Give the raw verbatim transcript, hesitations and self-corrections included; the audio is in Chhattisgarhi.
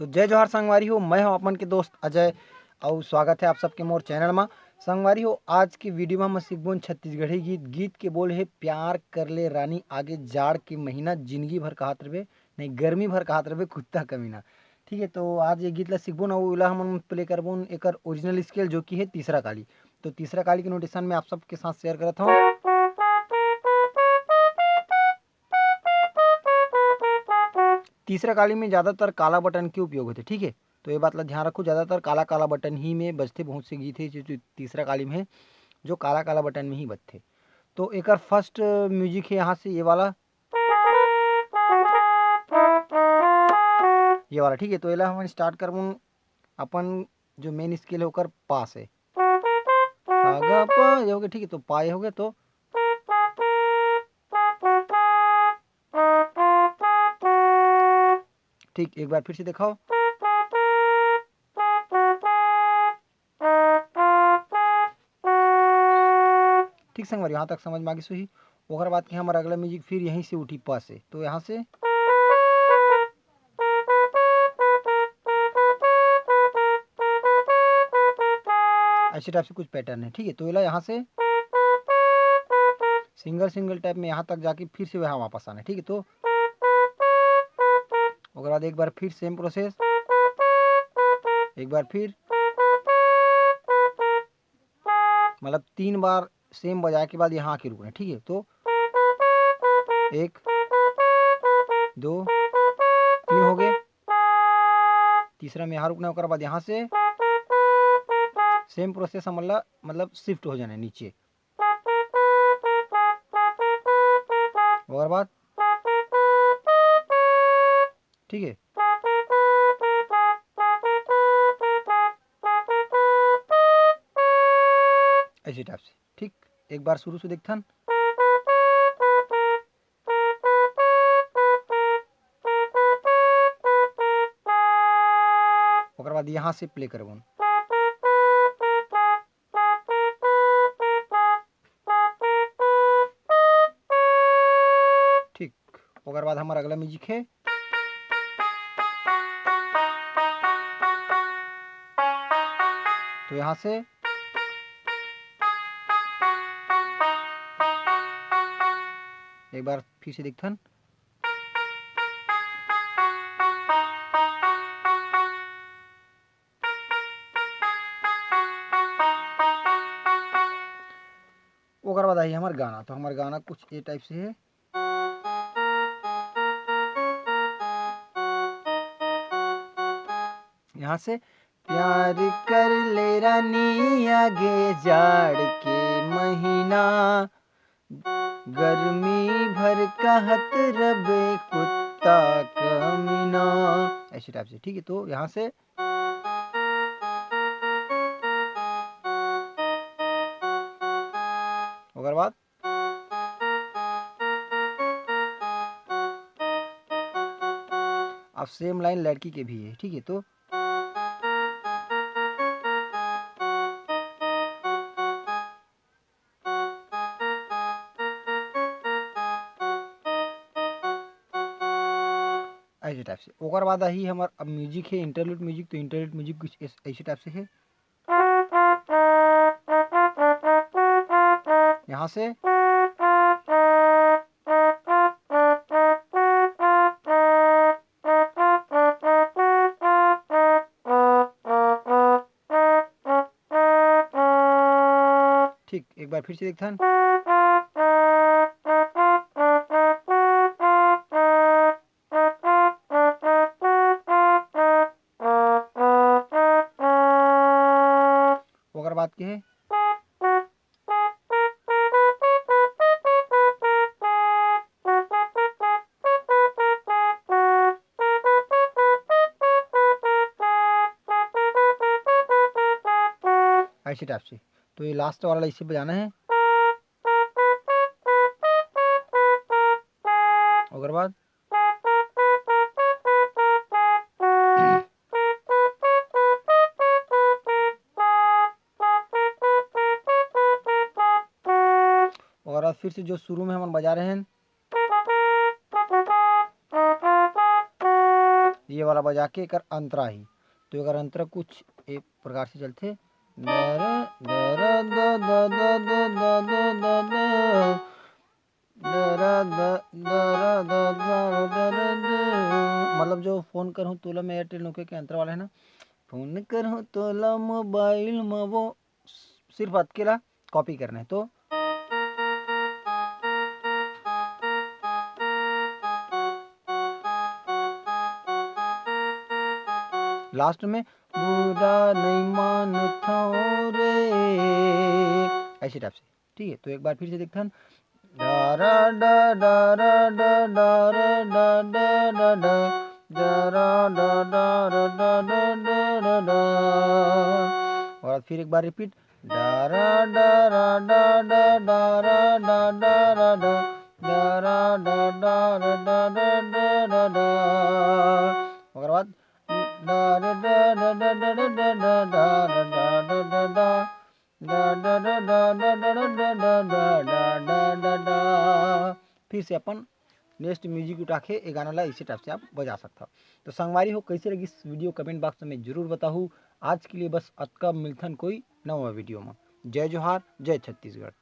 तो जय जोहार संगवारी हो, मैं हूं आप मन के दोस्त अजय, अउ स्वागत है आप सबके मोर चैनल मा। संगवारी हो, आज के वीडियो में हम सीखबोन छत्तीसगढ़ी गीत। गीत के बोल है, "प्यार कर ले रानी, आगे जाड़ के महीना, जिंदगी भर कहत रहिबे, नहीं, गर्मी भर कहत रहिबे, कुत्ता कमीना।" ठीक है, तो आज ये गीत ला सीखबोन अउ एला हमन प्ले करबोन एकर ओरिजिनल स्केल, जो कि है तीसरा काली। तो तीसरा काली के नोटेशन में आप सबके साथ शेयर करत हूँ। तीसरा काली में ज़्यादातर काला बटन के उपयोग होथे, ठीक है। तो ये बात ला ध्यान रखो, ज़्यादातर काला काला बटन ही में बजथे। बहुत से गीत है जो, जो तीसरा काली में है, जो काला काला बटन में ही बजथे। तो एकर फर्स्ट म्यूजिक है यहाँ से ये वाला, ये वाला, ठीक है। तो एला हम स्टार्ट करबो अपन जो मेन स्केल है ओकर पा से। सा गा पा, ये हो गया, ठीक है। तो पा ये हो गया, तो ठीक, एक बार फिर से दिखाओ। ठीक संगवारी, यहाँ तक समझ में आ गई सुही। ओकर बाद के हमारा अगला म्यूजिक फिर यहीं से उठी, प से। तो यहाँ से ऐसे टाइप से कुछ पैटर्न है, ठीक है। तो एला यहाँ से सिंगल सिंगल टाइप में यहाँ तक जाके फिर से वहाँ वापस आना है, ठीक है। तो ओकर बाद एक बार फिर सेम प्रोसेस, एक बार फिर, मतलब तीन बार सेम बजाए के बाद यहाँ आके रुकना है, ठीक है। तो एक, दो, तीन हो गए। तीसरा में यहाँ रुकना है, ओकर बाद यहाँ से सेम प्रोसेस मतलब, मतलब शिफ्ट हो जाना है नीचे। ओकर बाद, ठीक है, ऐसे टाइप से। ठीक, एक बार शुरू से देखथन। ओकर बाद यहाँ से प्ले करबोन। ठीक, ओकर बाद हमार अगला म्यूजिक है, तो यहाँ से एक बार फिर से देखथन। ओकर बाद आई हमार गाना। तो हमार गाना कुछ ए टाइप से है। यहाँ से, "प्यार कर ले रानी, आगे जाड़ के महीना, गर्मी भर कहत रबे कुत्ता कमीना।" ऐसे टाइप से, ठीक है। तो यहाँ से ओकर बाद अब सेम लाइन लड़की के भी है, ठीक है। तो ऐसे टाइप से। ओकर बाद आही हमार अब म्यूजिक है, इंटरलूड म्यूजिक। तो इंटरलूड म्यूजिक कुछ ऐस-, ऐसे टाइप से है। यहाँ से ठीक, एक बार फिर से देखथन। ओकर बाद के है, ऐसे टाइप से। तो ये लास्ट वाला इसे बजाना है। ओकर बाद ओकर बाद फिर से जो शुरू में हमन बजा रहे हैं, ये वाला बजा के एकर अंतरा ही। तो एकर अंतरा कुछ ए प्रकार से चलथे, दर, दर, the, the, the, the, the, the, the, the, दर, द, दर, द, दर, दर, द। मतलब जो फोन करहूँ तोला में एयरटेल नोकिया के अंतरा वाला है ना, फोन करहूँ तोला मोबाइल में, वो सिर्फ अतके ला कॉपी करना है। तो लास्ट में बुरा नहीं मानथो रे, ऐसे टाइप से। ठीक है, तो एक बार फिर से देखथन। डारा डा डारा डा डारा डा डा डा डा डारा डा डारा डा डा डा डा डा। और फिर एक बार रिपीट, डारा डारा डा डा डारा डा डारा डा डारा डा डारा डा डा डा डा। ओकर बाद डारा डा डा डा डा डा डा डारा डा डा डा डा डा डा डा डा डा डा डा डा डा डा डा डा डा। फिर से अपन नेक्स्ट म्यूजिक उठा के ये गाना ला इसी टाइप से आप बजा सकता हो। तो संगवारी हो, कैसे लगी इस वीडियो, कमेंट बॉक्स में जरूर बताहू। आज के लिए बस अतका, मिलथन कोई नवा वीडियो में। जय जोहार, जय छत्तीसगढ़।